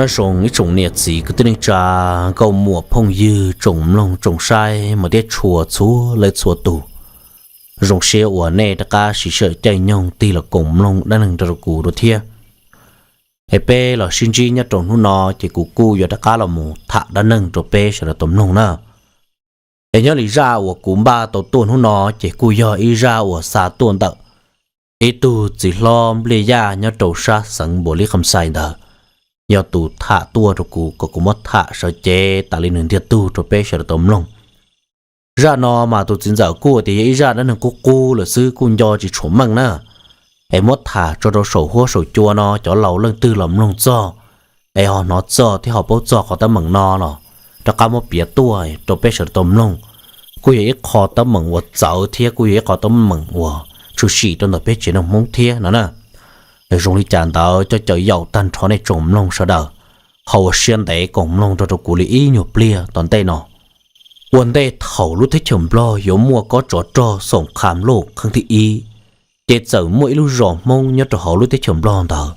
Nyob zoo ib tsoom niam txiv kwv tij neej tsa, nkauj muam phooj ywg, tsoom mloog tsoom saib mas thiab tshua txhua leej txhua tus. Zoo siab uas nej rov qab siv sij hawm caij nyoog tig los koom mloog dab neeg nrog rau kuv dua thiab. Es peb los sib ntsib nyob rau hnub no ces kuv kuj yuav rov qab los mus tham dab neeg rau peb sawv daws tau mloog na. Es nyob li zaj uas kuv npaj tau tuaj hnub no ces kuj yog ib zaj uas xa tuaj ntawm ib tug txiv hlob npliaj yaj nyob rau sab xeev Npuas Lis Kham Xais ntawd, yog tus tham tuaj rau kuv kom kuv muab tham sawv cev tas li nws ntiag tug rau peb sawv daws tau mloog. Zaj no mas tus txiv ntxawm kuj tias yog ib zaj dab neeg qub qub lawm xwb, kuj nco tsis tshua meej na. Es muab tham tso rau saum huab saum cua no cov laus leej twg los mloog txog es ho hnov txog thiab ho paub txog qhov teeb meem no los rov qab muab piav tuaj rau peb sawv daws tau mloog. Kuj yog ib qho teeb meem uas txawv thiab kuj yog ib qho teeb meem uas tshwm sim rau ntawm peb tsev neeg Hmoob thiab no na. Zoo li cas ntawd coj caw yaum tag nrho nej tsoom mloog sawv daws ho ua siab ntev koom mloog nrog rau kuv li ib nyuag pliag tom ntej no. Ua ntej thaum lub teb chaws Nplog yuav muaj kob tsov rog xoom qha loj qheeb thib ib, ces txawm muaj ib lub zos Hmoob nyob rau hauv lub teb chaws Nplog ntawd,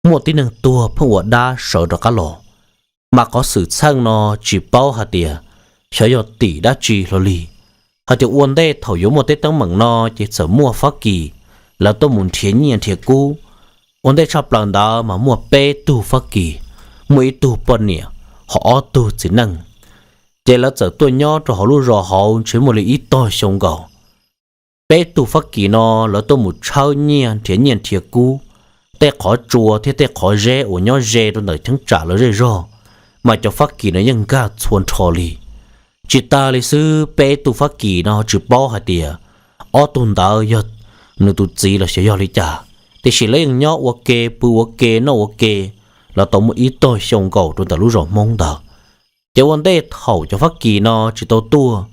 muaj tib neeg tuag pheej ua dab sawv rov qab los. Mas qhov xwm txheej no tsis paub hais tias xyov yog tim dab tsi hlo li. Hais tias ua ntej thaum yuav muaj tej teeb meem no ces txawm muaj Fab Kis lawv tuaj mus nrhiav nyiaj nrhiav kub. Ua ntej tshaj plaws ntawd mas muaj peb tug Fab Kis, muaj ib tug poj niam, ho ob tug txiv neej. Ces lawv txawm tuaj nyob rau hauv lub zos hauv ntshe muaj li ib tog xyoo nkaus. Peb tug Fab Kis no lawv tuaj mus tshawb nyiaj nrhiav nyiaj nrhiav kub, tej qhov tsua thiab tej qhov zeb uas nyob ze rau ntawm cheeb tsam lawv zej zog, mas cov Fab Kis no yeej nkag txhua nrho li. Tsis tas li xwb, peb tug Fab Kis no tsis paub hais tias ob tug ntawd yog nws tus txiv los xyov yog li cas, tiam sis lawv yeej nyob ua ke, pw ua ke, noj ua ke, los tau muaj ib tog xyoo nkaus rau ntawm lub zos Hmoob ntawd. Ces ua ntej thaum cov Fab Kis no tsis tau tuaj,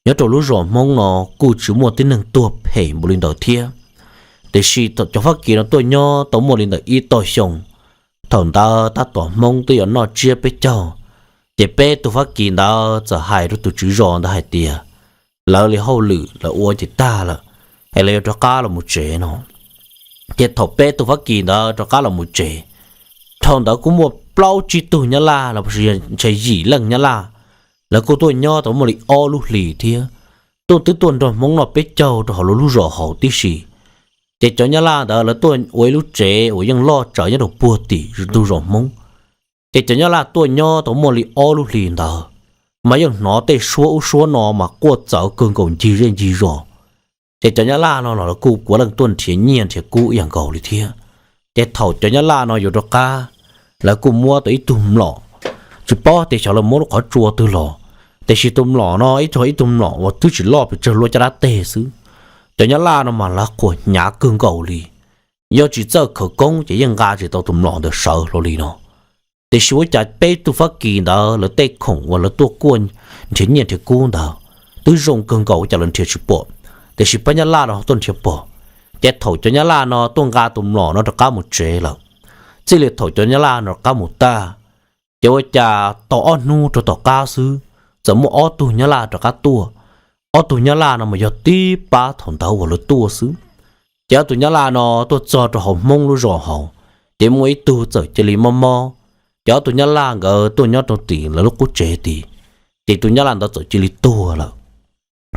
nyob rau lub zos Hmoob no kuj tsis muaj tib neeg tuag phem npaum li ntawd thiab. Tiam sis cov Fab Kis no tuaj nyob tau muaj li ntawm ib tog xyoo, thaum ntawd tab tom Hmoob twb yuav noj tsiab peb caug, ces peb tug Fab Kis ntawd txawm hais rau tus tswv zos ntawd hais tias lawv li hauj lwm lawv ua ces tag lawm, es lawv yuav rov qab los mus tsev no. Ces thaum peb tug Fab Kis ntawd rov qab los mus tsev, dhau ntawd kuj muaj plaub tsib tug Nyab Laj los sis ntshe yim leej Nyab Laj, lawv kuj tuaj nyob tau muaj li ob lub hlis thiab. Tuaj twb tuaj nrog Hmoob noj peb caug rau hauv lub zos hauv tib si. Ces cov Nyab Laj ntawd lawv tuaj ua ib lub tsev uas yeej loj tsawv nyob rau puag tim ntug zos Hmoob. Ces cov Nyab Laj tuaj nyob tau muaj li ob lub hlis ntawd, mas yeej hnov tej suab ub suab no mas quaj txawv kawg nkaus ncig zej ncig zos. Ces cov Nyab Laj no los lawv kuj puav leej tuaj nrhiav nyiaj nrhiav kub ib yam nkaus li thiab. Ces thaum cov Nyab Laj no yuav rov qab, lawv kuj muab tau ib tug mlom, tsis paub tias xyov lawv muab lub qhov tsua twg los, tiam sis tus mlom no ib tug ib tug mlom uas twb tsis loj pes tsawg, luaj caj dab teg xwb. Cov Nyab Laj no mas lawv qhuas hnyav kawg nkaus li, yog tsis txawj khawv koob ces yeej nqa tsis tau tus mlom ntawd sawv hlo li no. Tiam sis ua cas peb tug Fab Kis ntawd lawv tej khoom uas lawv tuaj kuaj nrhiav nyiaj nrhiav kub ntawd twb zoo kawg nkaus ua cas lawv nrhiav tsis pom, tiam sis pab Nyab Laj no tuaj nrhiav pom. Ces thaum cov Nyab Laj no tuaj nqa tus mlom no rov qab mus tsev lawm, txij li thaum cov Nyab Laj no rov qab mus tag, ces ua cas tau ob hnub rau tom qab xwb, txawm muaj ob tug Nyab Laj rov qab tuaj. Ob tug Nyab Laj no mas yog tib pab thaum ntawd uas lawv tuaj xwb. Ces ob tug Nyab Laj no tuaj txog rau hauv Hmoob lub zos hauv, ces muaj ib tug txawm cia li mob mob. Ces ob tug Nyab Laj nkawd tuaj nyob rau tim lawv lub qub tsev tid, ces tus Nyab Laj ntawd txawm cia li tuag lawm.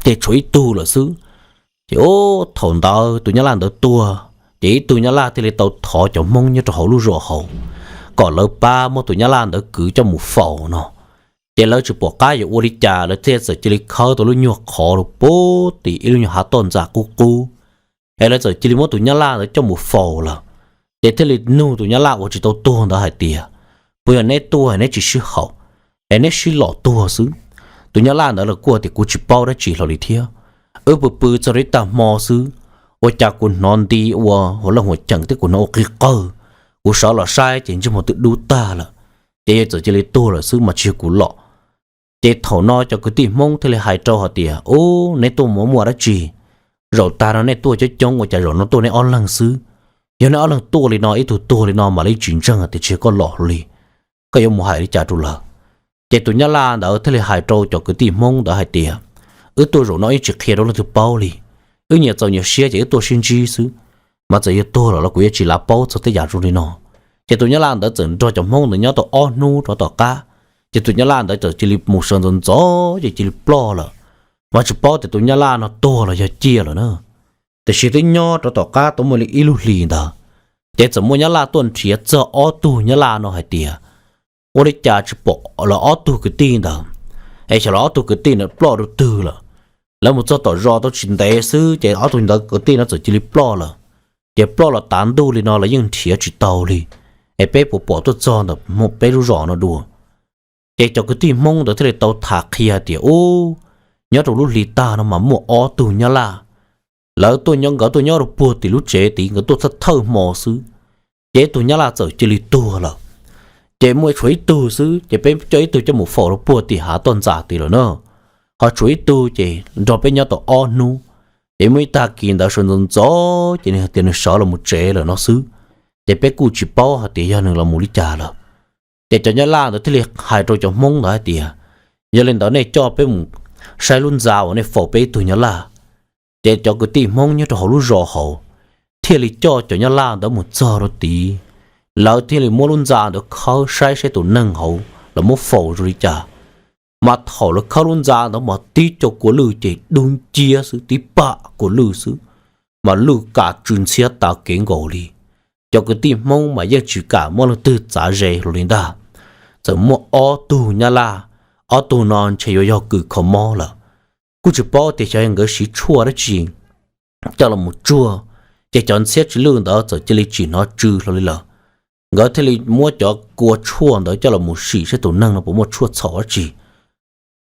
Ces tshuav ib tug lawm xwb. Ces thaum ntawd tus Nyab Laj ntawd tuag, ces ib tug Nyab Laj thiaj li tau thov cov Hmoob nyob rau hauv lub zos hauv kom lawv pab muab tus Nyab Laj ntawd kwv coj mus faus no. Ces lawv tsis pom qab yuav ua li cas, lawv thiaj txawm cia li khawb tau lub nyuag qhov rau puag tim ib lub nyuag hav toj ntxas qub qub, es lawv txawm cia li muab tus Nyab Laj ntawd coj mus faus lawm. Ces thiaj li nug tus Nyab Laj uas tsis tau tuag ntawd hais tias, puas yog neb tuaj neb tsis sib haum, es neb sib los tuag xwb? Tus Nyab Laj ntawd los kuj tias kuv tsis paub dab tsi hlo li thiab. Wb pw pw txog rau ib tag hmo xwb, ua cas kuv hnov nti ua hauv leej huam cheem thiab kuv hnov ua qig qawg. Kuv sawv los saib ces ntsej muag twb dub tag lawm. Ces yog txawm cia li tuag lawm xwb mas tsis yog kuv los. Ces thaum no cov kwv tij Hmoob thiaj li hais rau hais tias, ub, neb tuaj muaj muaj dab tsi? Zaum tag no nej tuaj coob coob ua cas zaum no tuaj neb ob leeg xwb? Yog neb ob leeg tuaj li no ib tug tuag li no mam li tsis ntseeg tias tsis yog koj los li. Koj yuav mus hais li cas rau lawv? Ces tus Nyab Laj ntawd thiaj li hais rau cov kwv tij Hmoob ntawd hais tias, wb tuaj zaum no ib tsis qhia rau leej twg paub li. Wb nyias txaus nyias siab ces wb tuaj sib ntsib xwb. Mas txawm yog tuag los los kuv yuav tsis lav paub txog tej yam zoo li no. Ces tus nyab laj ntawd txawm nrog cov Hmoob ntawd nyob tau ob hnub rov tom qab, ces tus nyab laj ntawd txawm cia li mus sawv ntxov ntxov ces cia li ploj lawm. Mas tsis paub tias tus nyab laj no tuag los yog ciaj lawm na. Tiam sis twb nyob rov tom qab tau muaj li ib lub hlis ntawd, ces txawm muaj nyab laj tuaj nrhiav txog ob tug nyab laj no hais tias, ua li cas tsis pom lawv ob tug kwv tij ntawd, es xyov lawv ob tug kwv tij ntawd ploj rau twg lawm. Lawv mus txog tom zos tau tsis ntev xwb ces ob tug ntawd kwv tij no txawm cia li ploj lawm. Ces ploj los tav ntuj li no lawv yeej nrhiav tsis tau li, es peb puas pom tuaj txog ntawm peb lub zos no dua? Ces cov kwv tij Hmoob ntawd thiaj li tau tham qhia hais tias, ub, nyob rau lub hli tag no mas muaj ob tug nyab laj, lawv tuaj nyob, nkawd tuaj nyob rau puag tim lub tsev tid, nkawd tuaj thawj thawj hmo xwb, ces ib tug nyab laj txawm cia li tuag lawm. Ces muaj tshuav ib tug xwb, ces peb coj ib tug coj mus faus rau puag tim hav toj ntxas tid lawm na. Ho tshuav ib tug ces nrog peb nyob tau ob hnub, ces muaj ib tag kis ntawd sawv ntxov ntxov ces nws hais tias nws sawv los mus tsev lawm no xwb. Ces peb kuj tsis paub hais tias yog nws los mus li cas lawm. Ces cov nyab laj ntawd thiaj li hais rau cov Hmoob ntawd hais tias, yog li ntawd nej coj peb mus saib lub ntxa uas nej faus peb ib tug nyab laj. Ces cov kwv tij Hmoob nyob rau hauv lub zos hauv thiaj li coj cov nyab laj ntawd mus txog rau tid, lawv thiaj li muab lub ntxa ntawd khawb saib saib tus neeg hauv lawv muab faus zoo li cas. Mas thaum lawv khawb lub ntxa ntawd mas tib co kua lwj ces dub nciab xwb, tib pam kua lwj xwb, mas lwj kam tsw ntxhiab tav kev nkaus li. Cov kwv tij Hmoob mas yeej tsis kam muaj leej twg txav ze hlo li ntag. Txawm muaj ob tug nyab laj, ob tug no ntshe yuav yog kws kho mob lawm. Kuj tsis paub tias xyov nkawd siv tshuaj dab tsi coj los mus tsuag, ces cov ntxhiab tsw lwj ntawd txawm cia li tsis hnov tsw hlo li lawm. Nkawd thiaj li muab cov kua tshuaj ntawd coj los mus sim saib tus neeg no puas muaj tshuaj txhaum dab tsi.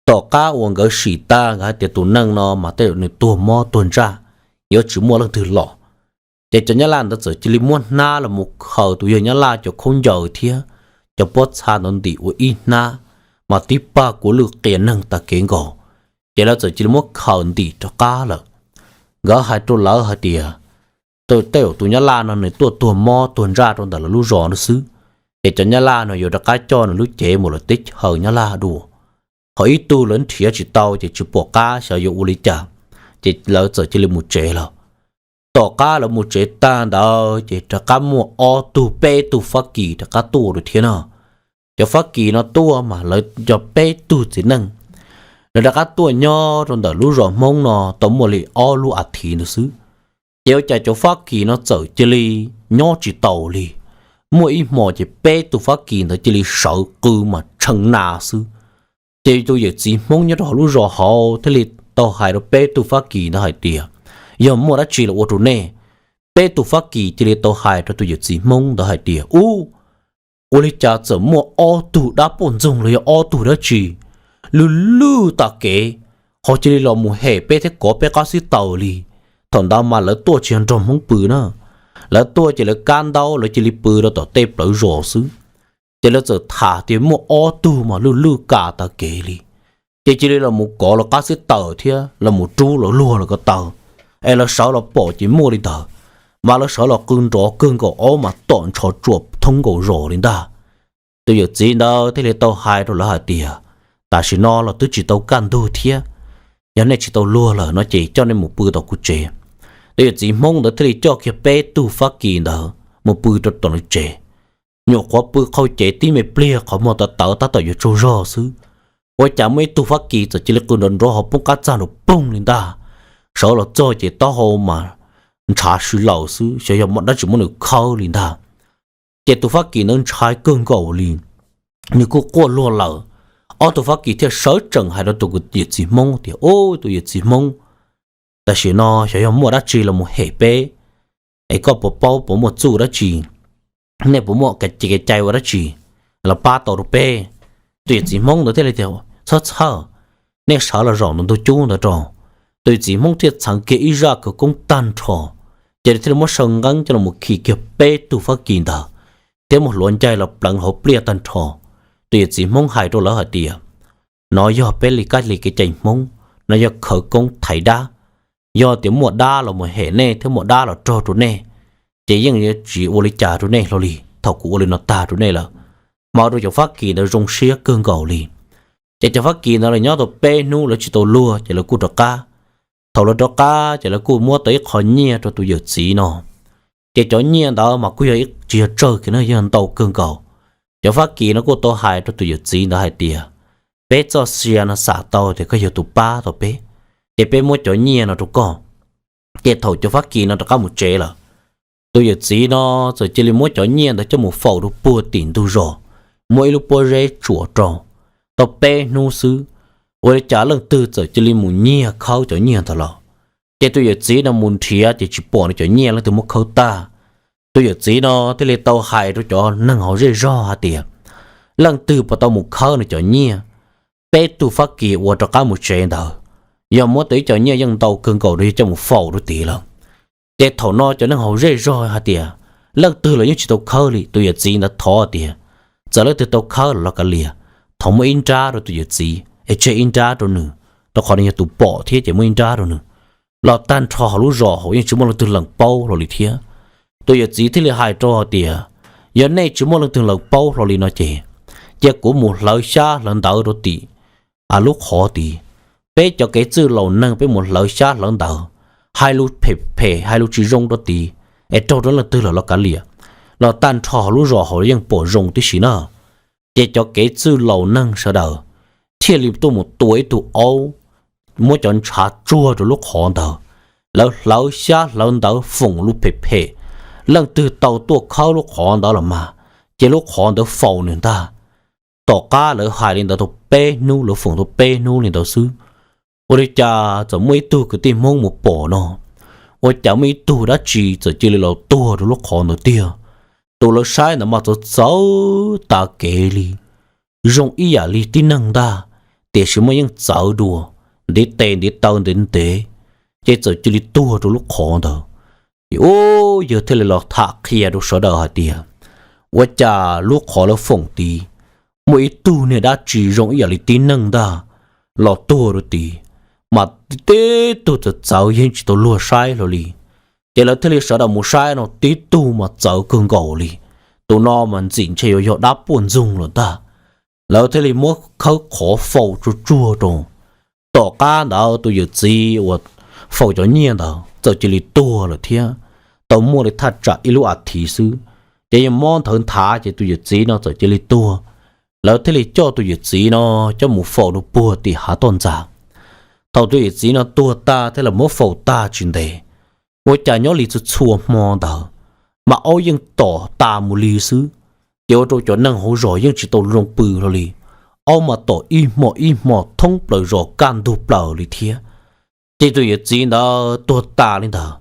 Tom qab uas nkawd sim tag nkawd hais tias tus neeg no mas tej zaum nws tuag mob tuag ntsaj, yuav tsis muaj leej twg los. Ces cov nyab laj ntawd txawm cia li muab hnab los mus khaws tus yawg nyab laj cov khaub ncaws thiab cov pob txha ntawd ntim ua ib hnab, mas tib pam kua lwj qias neeg tav kev nkaus. Ces lawv txawm cia li muab khaws ntim rov qab lawm. Nkawd hais rau lawv hais tias, tej zaum tus nyab laj no nws tuaj tuag mob tuag ntsaj rau ntawm lawv lub zos no xwb, ces cov nyab laj no yuav rov qab coj nws lub cev mus lawm teb chaws nyab laj dua. Ho ib tug lawv nrhiav tsis tau ces tsis pom qab xyov yuav ua li cas, ces lawv txawm cia li mus tsev lawm. Tom qab lawv mus tsev tag ntawd ces rov qab muaj ob tug peb tug Fab Kis rov qab tuaj rau thiab no. Cov Fab Kis no tuaj mas lawv yog peb tug txiv neej, lawv rov qab tuaj nyob rau ntawm lub zos Hmoob no tau muaj li ob lub a thiv ntawd xwb. Ces ua cas cov Fab Kis no txawm cia li nyob tsis taus li. Muaj ib hmo ces peb tug Fab Kis ntawd cia li sawv qw mas tshee nas xwb. Ces tus yawm txiv Hmoob nyob rau hauv lub zos hauv thiaj li tau hais rau peb tug Fab Kis ntawd hais tias, yog muaj dab tsi los ua rau nej? Peb tug Fab Kis cia li tau hais rau tus yawm txiv Hmoob ntawd hais tias, ub, ua li cas txawm muaj ob tug dab poj ntxoog los yog ob tug dab tsi lwj lwj tav kev, ho cia li los mus hem peb thiab kov peb qab xib taws li. Thaum ntawd mas lawv tuaj tsis yog nrog Hmoob pw na, lawv tuaj ces lawv kab ntaub lawv cia li pw rau tom tej plawv zos xwb. Ces lawv txawm tham tias muaj ob tug mas lwj lwj kam tav kev li, ces cia li los mus kov lawv qab xib taws thiab los mus rub lawv luag lawv ko taw, es lawv sawv los pom ces muaj li ntawd. Mas lawv sawv los qw nrov kawg nkaus, ob mas tom ntsho tsuam thoob nkaus zos li ntag. Tus yawm txiv ntawd thiaj li tau hais rau lawv hais tias, tam sim no los twb tsis tau kaj ntug thiab, yog nej tsis tau luag lawm no ces coj nej mus pw tom kuv tsev. Tus yawm txiv Hmoob ntawd thiaj li coj kiag peb tug Fab Kis ntawd mus pw rau tom nws tsev. Nyuam qhuav pw qhau cev tib me pliag qhov muag tawv tawv tab tom yuav tsaug zog xwb, ua cas muaj ib tug Fab Kis txawm cia li qw nrov nrov ho poob qab txaj nrov poog li ntag. Sawv los txog ces taub hau mas ntshav si laws xwb, xyov yog dab tsi muab nws khawb li ntag. Ces tus Fab Kis ntawd ntshai kawg nkaus li, nws kuj quaj luag lawm. Ob tug Fab Kis thiaj sawv tsees hais rau tus yawm txiv Hmoob tias, ub, tus yawm txiv Hmoob, tam sim no xyov yog muaj dab tsi los mus hem peb, es koj puas paub puas muaj txuj dab tsi, nej puas muaj kev cai ua dab tsi los pab tau rau peb? Tus yawm txiv Hmoob ntawd thiaj li tias, txhob txhawj, nej sawv los zaum ntawm ntug cub ntawd rau. Tus yawm txiv Hmoob thiaj txheev kiag ib zaj khawv koob tag nrho, ces nws thiaj li muab saw nqeeb coj los khi kiag peb tug Fab Kis ntawd, thiab muab hluav ncaig los pleev hauv pliaj tag nrho. Tus yawm txiv Hmoob hais rau lawv hais tias, no yog peb li kab li kev cai Hmoob, no yog khawv koob thaiv dab. Yog tias muaj dab los mus hem nej thiab muaj dab los raug rau nej, ces yeej yuav tsis ua li cas rau nej hlo li thaum kuv ua li no tag rau nej lawm. Mas ua rau cov Fab Kis ntawd zoo siab kawg nkaus li. Ces cov Fab Kis ntawd los nyob tau peb hnub lawv tsis tau luag ces lawv kuj rov qab. Thaum lawv rov qab ces lawv kuj muab tau ib qho nyiaj rau tus yawm txiv no, Ces cov nyiaj ntawd mas kuj yog tsis yog tsawg kiag na, yog ntau kawg nkaus. Cov Fab Kis no kuj tau hais rau tus yawm txiv ntawd hais tias, peb txoj sia no xam tau tias koj yog tus pab tau peb, ces peb muab cov nyiaj no rau koj. Ces thaum cov Fab Kis no rov qab mus tsev lawm, tus yawm txiv no txawm cia li muab cov nyiaj ntawd coj mus faus rau puag tim ntug zos, muaj ib lub pob zeb tsuas rau, tau peb hnub xwb, ua li cas leej twg txawm cia li mus nyiag khawb cov nyiaj ntawd los. Ces tus yawm txiv no mus nrhiav ces tsis pom nws cov nyiaj leej twg muab khawb tag. Tus yawm txiv no thiaj li tau hais rau cov neeg hauv zej zog hais tias, leej twg puas tau mus khawb nws cov nyiaj, peb tug Fab Kis uas rov qab mus tsev ntawd, yog muab tau ib co nyiaj yeej ntau kawg nkaus rau yog coj mus faus rau tid lawm. Ces thaum no cov neeg hauv zej zog hais tias, leej twg los yeej tsis tau khawb li. Tus yawm txiv ntawd thov tias, txawm leej twg tau khawb los kav liam, thov muab ib nrab rau tus yawm txiv es tseg ib nrab rau nws, rau qhov nws yog tus pom thiab ces muab ib nrab rau nws. Los tag nrho hauv lub zos hauv yeej tsis muaj leej twg lees paub hlo li thiab. Tus yawm txiv thiaj li hais rau hais tias, yog nej tsis muaj leej twg lees paub hlo li no ces, cia kuv mus hlawv xyab hlawv ntawv rau tim lub qhov tid. Peb cov kev txwj laus neeg peb mus hlawv xyab hlawv ntawv, hais lus phem phem hais lus tsis zoo rau tid, es raug rau leej twg los los kav liam, los tag nrho hauv lub zos hauv yeej pom zoo tib si na. Ces cov kev txwj laus neeg sawv daws thiaj li tuaj mus tua ib tug aub, muab cov ntshav tsuag rau lub qhov ntawd. Lawv hlawv xyab hlawv ntawv foom lus phem phem, leej twg tau tuaj khawb lub qhov ntawd los mas, ces lub qhov ntawd faus nws ntag. Tom qab lawv hais li ntawd tau peb hnub, lawv foom tau peb hnub li ntawd xwb, ua li cas txawm muaj ib tug kwv tij Hmoob mus pom no, ua cas muaj ib tug dab tsi txawm cia li los tuag rau lub qhov ntawd tiag. Tus lawv saib ntawd mas txawv txawv tas kev li, zoo ib yam li tib neeg ntag, tiam sis mas yeej txawv dua, ntiv tes ntiv taw ntev ntev, ces txawm cia li tuag rau lub qhov ntawd. Ces ub, yawg thiaj li los tham qhia rau sawv daws hais tias, ua cas lub qhov lawv foom tid, muaj ib tug niag dab tsi zoo ib yam li tib neeg ntag los tuag rau tid, mas tib tug txawv txawv yeej tsis tau luag saib hlo li. Ces lawv thiaj li sawv daws mus saib no tib tug mas txawv kawg nkaus li. Tus no mas ntxim ntshe yuav yog dab puaj ntxoog lawm ntag. Lawv thiaj li muab khawb qhov faus tsuag tsuag rau. Tom qab ntawd tus yawm txiv uas faus cov nyiaj ntawd txawm cia li tuag lawm thiab, tau muaj li thaj tsam ib lub as thiv xwb. Ces yeej mob nthawv nthav ces tus yawm txiv no txawm cia li tuag. Lawv thiaj li coj tus yawm txiv no coj mus faus rau puag tim hav toj ntxas. Thaum tus yawm txiv no tuag tag thiab lawv muab faus tag tsis ntev, ua cas nyob li txhua txhua hmo ntawd, mas aub yeej tom tas mus li xwb. Ces ua rau cov neeg hauv zos yeej tsis tau zoo pw hlo li. Aub mas tom ib hmo ib hmo thoob plaws zos kaj ntug plaws li thiab. Ces tus yawm txiv ntawd tuag tas li ntawd,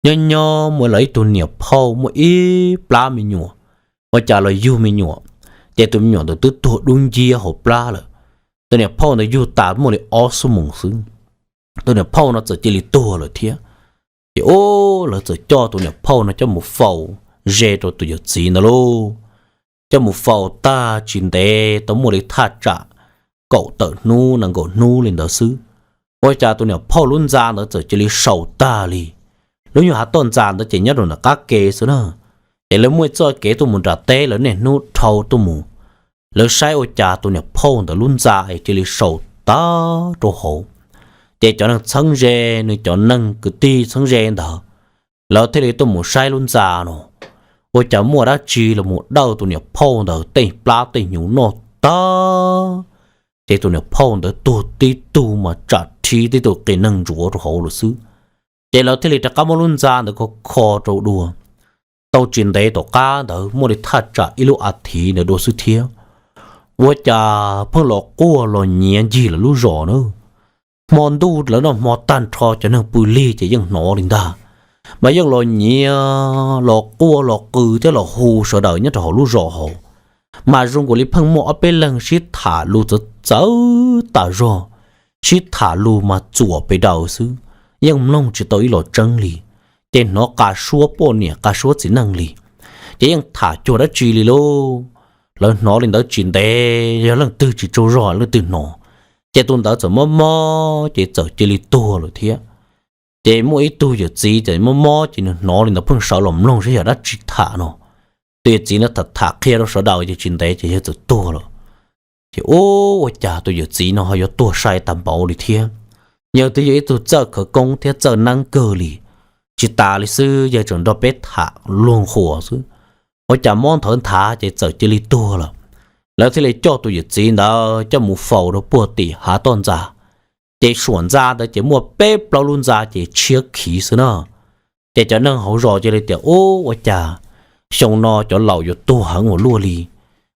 nyob nyob muaj lawv ib tug niam phauj muaj ib plab me nyuam, ua cas los yug me nyuam, ces tus me nyuam ntawd twb tuag dub nciab hauv plab lawm. Tus niam phauj ntawd yug tas muaj li ob xuab moos xwb, tus niam phauj no txawm cia li tuag lawm thiab. Ces ub, lawv txawm coj tus niam phauj no coj mus faus ze rau tus yawm txiv ntawd lauj. Coj mus faus tag tsis ntev tau muaj li thaj tsam kaum tawm hnub nees nkaum hnub li ntawd xwb, ua cas tus niam phauj lub ntxa ntawd txawm cia li saus tag li. Lub nyuag hav toj ntxas ntawd ces nyob rau nram qab ke xwb na. Ces lawv muaj txoj kev tuaj mus nram teb, lawv niaj hnub dhau tuaj mus, lawv saib ua cas tus niam phauj ntawd lub ntxa es cia li saus tag rau hauv. Ces cov neeg txheeb ze, nws cov neeg kwv tij txheeb ze ntawd, lawv thiaj li tuaj mus saib lub ntxa no, ua cas muaj dab tsi los mus dawj tus niam phauj ntawd tej plab tej hnyuv noj tag. Ces tus niam phauj ntawd tuag tib tug mas tsam rhib tib tug qias neeg ntsuav rau hauv lawm xwb. Ces lawv thiaj li rov qab muab lub ntxa ntawd kho kho rau dua. Tau tsis ntev tom qab ntawd muaj li thaj tsam ib lub as thiv ntawd dua xwb thiab, ua cas pheej los quaj los nyiav ncig lawv lub zos na. Hmo ntuj lawv noj hmo tag nrho cov neeg pw lig ces yeej hnov li ntag, mas yeej los nyiav los quaj los qw thiab los hu sawv daws nyob rau hauv lub zos hauv. Mas zoo nkaus li pheej muaj ob peb leeg sib tham lus txawv txawv tas zog, sib tham lus mas txuam pes daws xwb, yeej mloog tsis tau ib los tseeb li. Ces hnov qas suab poj niam qas suab txiv neej li, ces yeej tham cuag dab tsi li lauj. Lawv hnov li ntawd tsis ntev yog leej twg tsis tsaug zog leej twg hnov, ces tus ntawd txawm mob mob ces txawm cia li tuag lawm thiab. Ces muaj ib tug yawm txiv txawm mob mob ces nws hnov li ntawd pheej sawv los mloog saib yog dab tsi tham no. Tus yawm txiv no tham tham qhia rau sawv daws ces tsis ntev ces yawg txawm tuag lawm. Ces ub, ua cas tus yawm txiv no ho yuav tuag sai tag npaum li thiab. Yawg twb yog ib tug txawj khawv koob thiab txawj neeb kawg li, tsis tas li xwb, yawg tseem nrog peb tham luag nquas xwb. Ua cas mob nthawv nthav ces txawm cia li tuag lawm. Lawv thiaj li coj tus yawm txiv ntawd coj mus faus rau puag tim hav toj ntxa. Ces suam ntxa ntawd ces muaj peb plaub lub ntxa ces tshiab khiv xwb na. Ces cov neeg hauv zos cia li tias, Ub, ua cas xyoo no cov laus yuav tuag heev ua luaj li?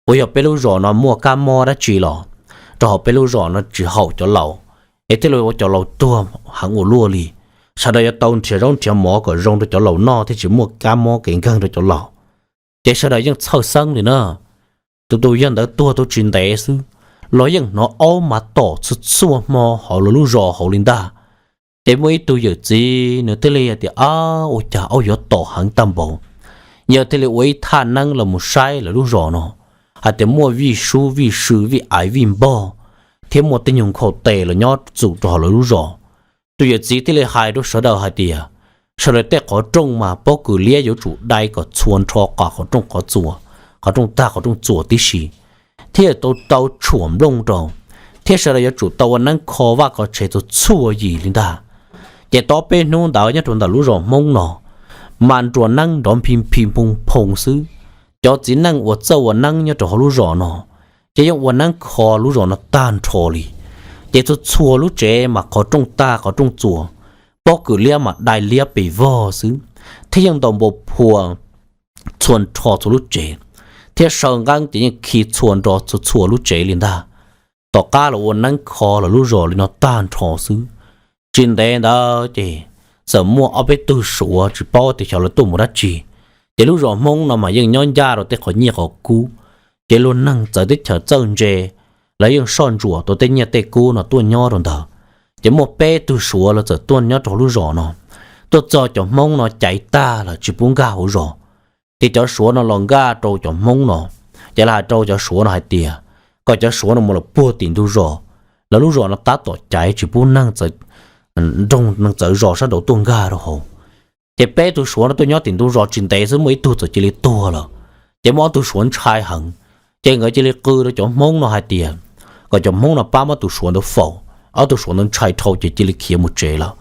Ua yog peb lub zos no muaj kab mob dab tsi los rau hauv peb lub zos no tsis haum cov laus, es thiaj li ua cov laus tuag heev ua luaj li? Sawv daws yuav tau nrhiav zaub nrhiav mov kom zoo rau cov laus noj thiaj tsis muaj kab mob kev nkeeg rau cov laus. Ces sawv daws yeej txhawj xeeb li na. Tus tus yawg ntawd tuag tau tsis ntev xwb, los yeej hnov aub mas tom txhua txhua hmo hauv lawv lub zos hauv li ntag. Ces muaj ib tug yawm txiv nws thiaj li tias, Ab, ua cas aub yuav tom heev tag npaum? Yawg thiaj li ua ib thaj neeb los mus saib lawv lub zos no, hais tias muaj vij sub vij sw vij aiv vij npog thiab muaj tej nyuag nkhaus tes los nyob txus rau hauv lawv lub zos. Tus yawm txiv thiaj li hais rau sawv daws hais tias, sawv daws tej qhov rooj mas pob kws liab yuav tsum dai kom txhua nrho qhov rooj qhov txua, qhov rooj tag qhov rooj txuas tib si, thiaj tau tau tshuam nplooj rau, thiab sawv daws yuav tsum tau ua neeb kho vaj kho tsev txhua txhua yim li ntag. Ces tau peb hnub ntawd nyob rau ntawm lub zos Hmoob no mas nruas neeb nrov nphi nphi nphoo nphoo xwb. Cov txiv neej uas txawj ua neeb nyob rau hauv lub zos no ces yeej ua neeb kho lub zos no tag nrho li. Ces txhua txhua lub tsev mas qhov rooj tag qhov rooj txuas, pob kws liab mas dai liab pes vog xwb, thiab yeej ntaus npau phua txhua nrho txhua lub tsev, thiab saw nqeeb ces yeej khi txhua nrho txhua txhua lub tsev li ntag. Tom qab los ua neeb kho lawv lub zos li no tag nrho xwb. Tsis ntev ntawd ces txawm muaj ob peb tug Suav tsis paub tias xyov lawv tuaj mus dab tsi. Ces lub zos Hmoob no mas yeej nyob ncaj rau tej qhov nyiaj qhov kub, ces luag neeg txawv teb chaws txawj ntse, lawv yeej soj ntsuam tau tej nyiaj tej kub no tuaj nyob rau ntawd. Ces muaj peb tug Suav los txawm tuaj nyob rau lub zos no, tuaj txog cov Hmoob no caiv tag lawm tsis pub nkag hauv zos. Ces cov Suav no los nkag rau cov Hmoob no, ces lawv hais rau cov Suav no hais tias kom cov Suav no mus lawm puag tim ntug zos, lawv lub zos no tab tom caiv tsis pub neeg txawv, nroog neeg txawv zos sab nraud tuaj nkag rau hauv. Ces peb tug Suav no tuaj nyob tim ntug zos tsis ntev xwb muaj ib tug txawm cia li tuag lawm. Ces muaj ob tug Suav ntshai heev, ces nkawd cia li qw rau cov Hmoob no hais tias kom cov Hmoob no pab muab tus Suav ntawd faus. Ob tug Suav ntawd ntshai dhau ces cia li khiav mus tsev lawm.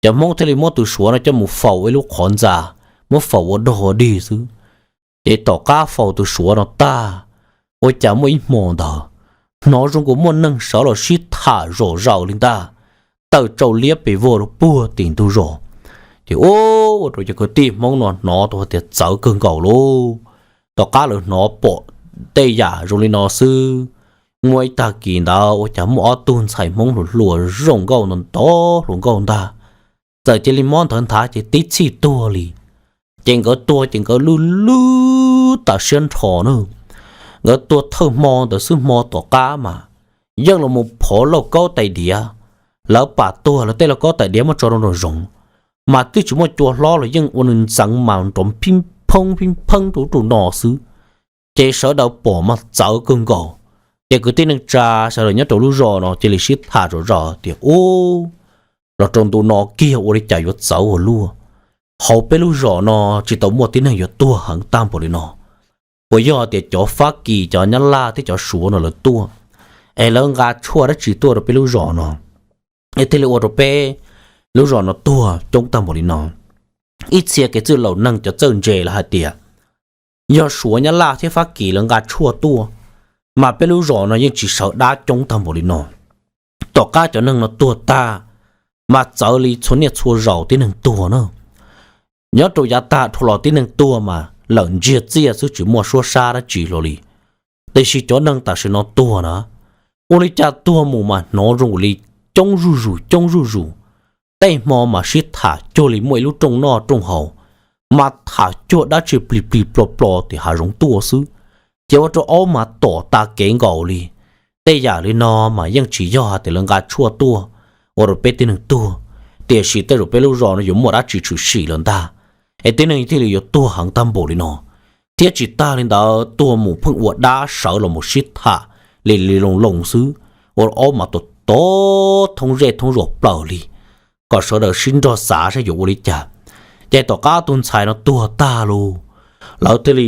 Cov Hmoob thiaj li muab tus Suav no coj mus faus ua ib lub qhov ntxa, muab faus ua dog ua dig xwb. Ces tom qab faus tus Suav no tag, ua cas muaj ib hmo ntawd hnov zoo nkaus muaj neeg sawv los sib tham zom zaws li ntag, tawm tsau liab pes vog rau puag tim ntug zos. Ces ua rau cov kwv tij Hmoob no hnov tau hais tias txawv kawg nkaus lauj. Tom qab lawv hnov pom tej yam zoo li no xwb, muaj ib tag kis ntawd ua cas muaj ob tug ntxhais Hmoob hluas hluas zoo nkauj ntau ntau hluas nkauj ntag, txawm cia li mob nthawv nthav ces tib txhij tuag li. Ces nkawd tuag ces nkawd lwj lwj tas siab nrho na. Nkawd tuag thawj hmo ntawd xwb, hmo tom qab mas yeej los mus phov lauj kaub tais diav. Lawv pam tuag lawv tej lauj kaub tais diav muab tso rau nraum zoov, mas twb tsis muaj cua hlob los yeej ua nws ntxeev mas nrov phib phoob phib pheeb rau ub rau no xwb. Ces sawv daws pom mas txawv kawg nkaus. Ces kwv tij neej tsa sawv daws nyob rau lub zos no cia li sib tham zom zaws tias, Ub, los rau ntu no kiag ua li cas yuav txawv ua luaj? Hauv peb lub zos no tsis tau muaj tib neeg yuav tuag heev tag npaum li no. Puas yog tias cov Fab Kis, cov Nyab Laj thiab cov Suav no lawv tuaj, es lawv nqa tshuaj dab tsi tuaj rau peb lub zos no, es thiaj li ua rau peb lub zos no tuag coob tag npaum li no? Ib txhia kev txwj laus neeg cov txawj ntse lawv hais tias yog Suav, Nyab Laj thiab Fab Kis lawv nqa tshuaj tuaj, mas peb lub zos no yeej tsis sawv dab coob tag npaum li no. Tom qab cov neeg no tuag tag, mas txawv li txhua niaj txhua zaus tib neeg tuag na. Nyob rau yav tag dhau los tib neeg tuag mas lawm ntsiag txiaj xwb, tsis muaj suab sab dab tsi hlo li. Tiam sis cov neeg tam sim no tuag na, ua li cas tuag mus mas hnov zoo li coob zuj zus coob zuj zus. Tej hmo mas sib tham cuag li muaj ib lub rooj noj rooj haus, mas tham cuag dab tsi plig plig plo plo tim hav zoov tuaj xwb. Ces ua rau aub mas tom tas kev nkaus li. Tej yam li no mas yeej tsis yog hais tias lawv nqa tshuaj tuaj ua rau peb tib neeg tuag, tiam sis tej zaum peb lub zos no yuav muaj dab tsi tshwm sim lawm ntag, es tib neeg thiaj li yuav tuag heev tag npaum li no. Thiab tsis tag li ntawd, tuag mus pheej ua dab sawv los mus sib tham li li loo loo xwb, ua rau aub mas tom tom thoob zej thoob zos plaws li. Kom sawv daws sib nrog xav saib yuav ua li cas. Ces tom qab tus ntxhais no tuag tag lawm, lawv thiaj li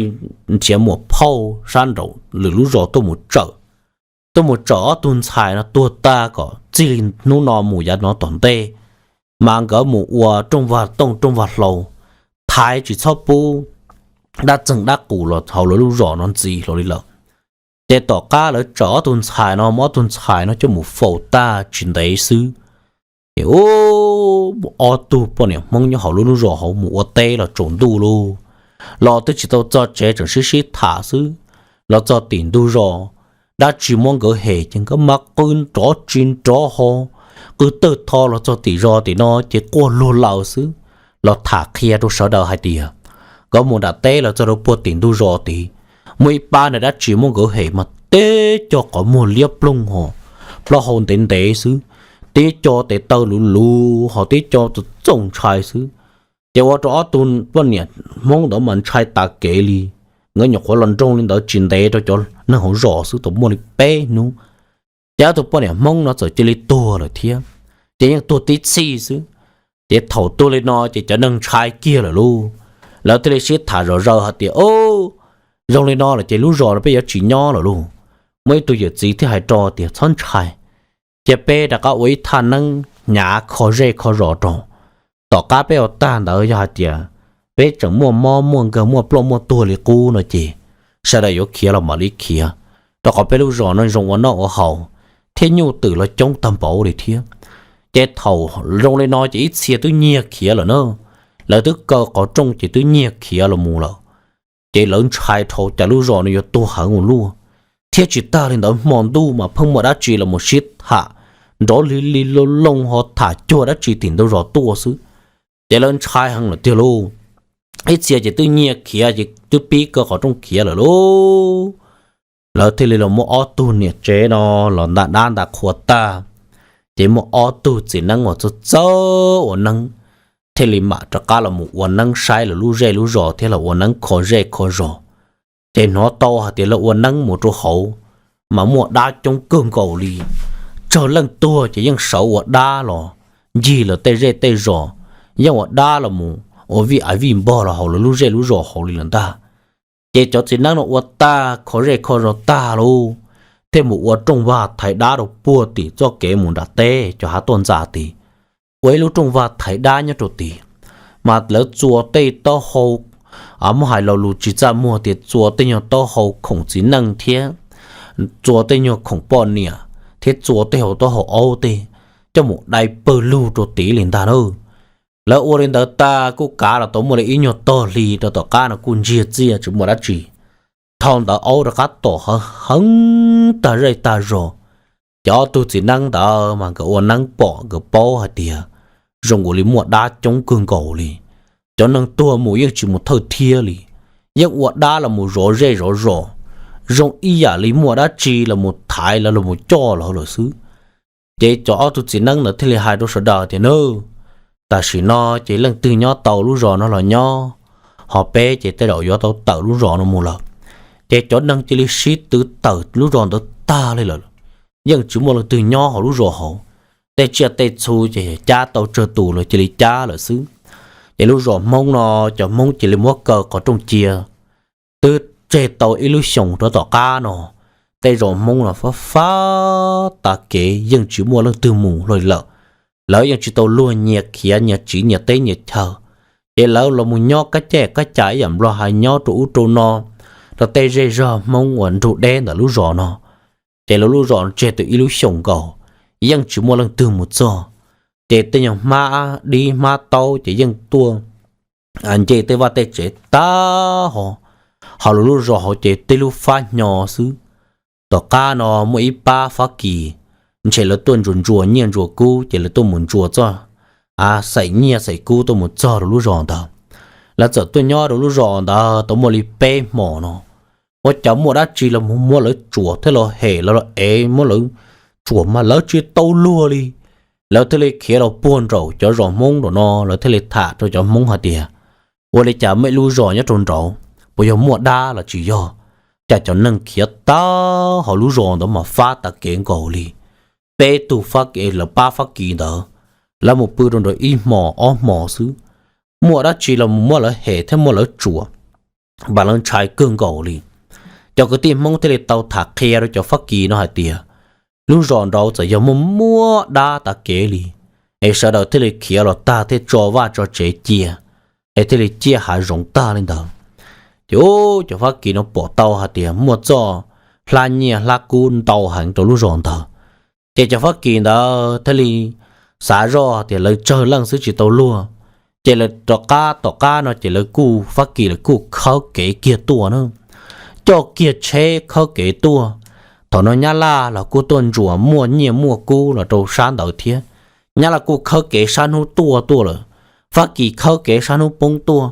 nrhiav muam phauj sab nraum lwm lub zos tuaj mus tsawm, tuaj mus tsawm ob tug ntxhais no tuag tag kom txij li hnub no mus yav no tom ntej, mas nkawd mus ua rooj vag tooj rooj vag hlau, thaiv tsis txhob pub dab txeeg dab qus los hauv lawv lub zos no ntxiv hlo li lawm. Ces tom qab lawv tso ob tug ntxhais no, muab ob tug ntxhais no coj mus faus tag tsis ntev xwb, ces ub, ob tug poj niam Hmoob nyob hauv lub lub zos hauv mus ua teb los tsaus ntuj lauj, los twb tsis tau txog tsev tseem sib sib tham xwb, los txog tim ntug zos, dab tsi muab nkawd hem ces nkawd mas qw nrov tsis nrov ho, qw tawg tho los txog tim zos tim no ces quaj luag laws xwb, los tham qhia rau sawv daws hais tias nkawd mus nram teb los txog rau puag tim ntug zos tid, muaj ib pab na dab tsi muab nkawd hem mas tib co qhov muag liab ploog ho, plaub hau ntev ntev xwb, tib co tes taw luv luv ho tib co txaus ntshai xwb. Ces ua rau ob tug poj niam Hmoob ntawd mas ntshai tas kev li. Nkawd nyuam qhuav los nroog li ntawd tsis ntev rau cov neeg hauv zos xwb tau muaj li peb hnub, ces ob tug poj niam Hmoob no txawm cia li tuag lawm thiab. Ces yeej tuag tib txhij xwb. Ces thaum tuag li no ces cov neeg ntshai kiag lawm lauj, lawv thiaj li sib tham zom zaws hais tias, Ub, zoo li no lawm ces lub zos no peb yuav tsis nyob lawm lauj. Muaj ib tug yawm txiv thiaj hais rau tias, Txhob ntshai, cia peb rov qab ua ib thaj neeb hnyav kho zej kho zos rau. Tom qab peb ua tag ntawd yog hais tias peb tseem muaj mob muaj nkeeg muaj ploj muaj tuag li qub no ces sawv daws yuav khiav los mam li khiav, rau qhov peb lub zos no zoo ua noj ua haus thiab nyuj twm los coob tag npaum li thiab. Ces thaum zoo li no ces ib txhia twb nyiag khiav lawm na, lawv twb kaw qhov rooj ces twb nyiag khiav los mus lawm. Ces lawv ntshai dhau cas lub zos no yuav tuag heev ua luaj, thiab tsis tag li ntawd hmo ntuj mas pheej muaj dab tsi los mus sib tham nrov li li loo loo ho tham cuag dab tsi tim ntug zos tuaj xwb. Ces lawv ntshai heev lawm tiag lauj, ib txhia ces twb nyiag khiav ces twb pib kaw qhov rooj khiav lawm lauj. Lawv thiaj li los muab ob tug niam tsev no los nta dab nta qhua tag, ces muaj ob tug txiv neeb uas txawj txawj ua neeb thiaj li mam rov qab los mus ua neeb saib lawv lub zej lub zos thiab los ua neeb kho zej kho zos. Ces hnov tau hais tias lawv ua neeb mus rau hauv mas muaj dab coob kawg nkaus li, tsawg leej tuag ces yeej sawv ua dab los ncig lawv tej zej tej zos, yeej ua dab los mus ua vij av vij npog los hauv lawv lub zej lub zos hauv li lawm ntag. Ces cov txiv neeb no ua tag kho zej kho zos tag lauj, thiaj mus ua rooj vag thaiv dab rau puag tim txoj kev mus nram teb cov hav tuaj ntxa tid, ua ib lub rooj vag thaiv dab nyob rau tid. Mas lawv txua tej taub hau, muab hais lo lus tsis txaj muag tias txua tej nyuag taub hau khoom txiv neej thiab txua tej nyuag khoom poj niam thiab txua tej hau taub hau aub tej coj mus dai pawg lug rau tid li ntag na. Lawv ua li ntawd tag kuj kav los tau muaj li ib nyuag tog hli rau tom qab no kuj ntsiag txiaj tsis muaj dab tsi. Dhau ntawd aub rov qab tom heev heev tag zej tag zos. Ces ob tug txiv neeb ntawd mas nkawd ua neeb pom nkawd paub hais tias zoo ua li muaj dab coob kawg nkaus li. Cov neeg tuag mus yeej tsis mus thawj thiab li, yeej ua dab los mus zov zej zov zos, zoo ib yam li muaj dab tsi los mus thaiv lawv los mus coj lawv lawm xwb. Ces cov ob tug txiv neeb ntawd thiaj li hais rau sawv daws tias, Nawb, tam sim no ces leej twg nyob tau lub zos no los nyob, ho peb ces tej zaum yuav tau tawm lub zos no mus lawm. Ces cov neeg cia li sib tw tawm lub zos ntawd tag li lawm, yeej tsis muaj leej twg nyob hauv lub zos hauv. Tej tsiaj tej txhu ces cab tau tsawg tus los cia li cab lawm xwb. Ces lub zos Hmoob no, cov Hmoob cia li muab kaw qhov rooj cia. Twb tseg tau ib lub xyoos rau tom qab no, tej zos Hmoob no fab fab tas kev yeej tsis muaj leej twg mus hlo lawm. Lawv yeej tsis tau luag nyias khiav nyias tsiv nyias teb nyias chaw, ces lawv los mus nyob kab caj kab cas ib yam nplog hais nyob rau ub rau no, rau tej zej zog Hmoob uas nrug deb ntawm lub zos no. Ces lawv lub zos tseg tau ib lub xyoos nkaus, yeej tsis muaj leej twg mus txog. Ces tej nyuag hmab dib hmab taub ces yeej tuaj nce tej vaj tej tsev tag ho, hauv lub zos hauv ces tib lub fab hnyo xwb. Tom qab no muaj ib pab Fab Kis, ntshe lawv tuaj ntsuas ntsuas nyiaj ntsuas kub ces lawv tuaj mus ntsuas txoj, xaim nyiaj xaim kub tuaj mus txog rau lub zos ntawd. Lawv txawm tuaj nyob rau lub zos ntawd tau muaj li peb hmos no, ua cas muaj dab tsi los muab lawv tsuam thiab los hem los los ev muab lawv tsuam mas lawv tsis tau luag li. Lawv thiaj li khiav los puag nraum cov zos Hmoob nraum no, lawv thiaj li tham rau cov Hmoob hais tias, Ua li cas muaj ib lub zos nyob rau nraud, puas yog muaj dab los tsis yog? Cas cov neeg khiav tag hauv lub zos ntawd mas fab tas kev nkaus li. Peb tug Fab Kis, lawv pab Fab Kis ntawd, lawv mus pw rau nraud ib hmos ob hmos xwb, muaj dab tsi los mus muab lawv hem thiab muab lawv tsuam, mas lawv ntshai kawg nkaus li. Cov kwv tij Hmoob thiaj li tau tham qhia rau cov Fab Kis no hais tias, lub zos nraud txawm yog muaj muaj dab tas kev li, es sawv daws thiaj li khiav los tag thiaj tso vaj tso tsev cia, es thiaj li ciaj hav zoov tag li ntawd. Ces ub, cov Fab Kis no pom tau hais tias muaj txoj hlab nyiaj hlab kub ntau heev rau lub zos ntawd. Ces cov Fab Kis ntawd thiaj li xav zoj tias lawv tsawg leej xwb tsis tau luag, ces lawv rov qab tom qab no ces lawv kuj, Fab Kis lawv kuj khawb kev kiag tuaj na, coj kiag tsheb khawb kev tuaj. Thaum no Nyab Laj los kuj tuaj ntsuas muaj nyiaj muaj kub los rau sab ntawd thiab. Nyab Laj kuj khawb kev sab hnub tuaj tuaj lawm, Fab Kis khawb kev sab hnub poob tuaj,